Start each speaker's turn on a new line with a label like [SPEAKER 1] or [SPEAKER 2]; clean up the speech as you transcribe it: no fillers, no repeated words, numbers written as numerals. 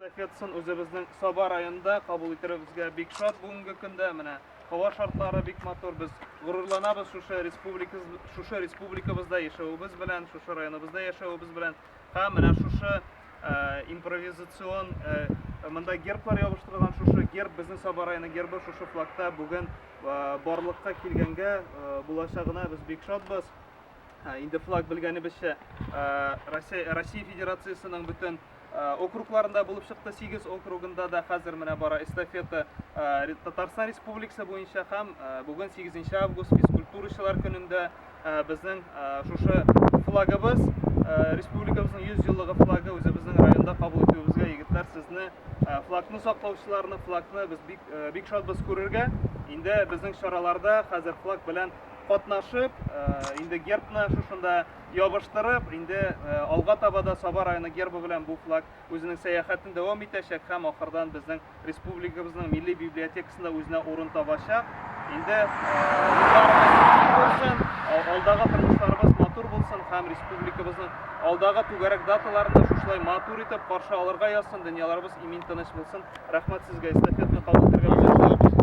[SPEAKER 1] Эстафетасын үзебезнең Саба районында кабул итәребезгә бик шат бүгенге көндә. Менә һава шартлары бик матур. Без горурланабыз шушы республикабыз, шушы республикабызда яшәвебез белән, шушы районыбызда яшәвебез белән. Һәм менә шушы э, импровизацион э, монда герблар ябыштырылган шушы герб безнең Саба районы гербы шушы флагта бүген э, барлыкка килгәнгә э, булачагына без бик шатбыз. Инде флаг белгәнебезчә, Россия, Россия Федерациясенең бөтен округларында булып чыкты. 8 округында да хәзер менә бара эстафета Татарстан Республикасы буенча һәм бүген 8 август физкультурачылар көнендә безнең шушы флагыбыз республикабызның 100 еллыгы флагы үзебезнең районда кабул итүебезгә егетләр сезне флагны саклаучыларны флагны без бик бик шатбыз күрергә. Инде безнең чараларда хәзер флаг белән катнашып, инде гербны шушында ябыштырып, инде алга таба да Саба районы гербы белән бу флаг үзенең сәяхәтен дәвам итәчәк һәм ахырдан безнең республикабызның милли библиотекасында үзенә урын табачак. Инде юлларыбыз киң булсын, алдагы тормышларыбыз матур булсын һәм республикабызның алдагы түгәрәк даталарын да шушылай матур итеп каршы алырга язсын, дөньяларыбыз имин тыныч булсын. Рәхмәт сезгә, эстафетаны кабул итәргә.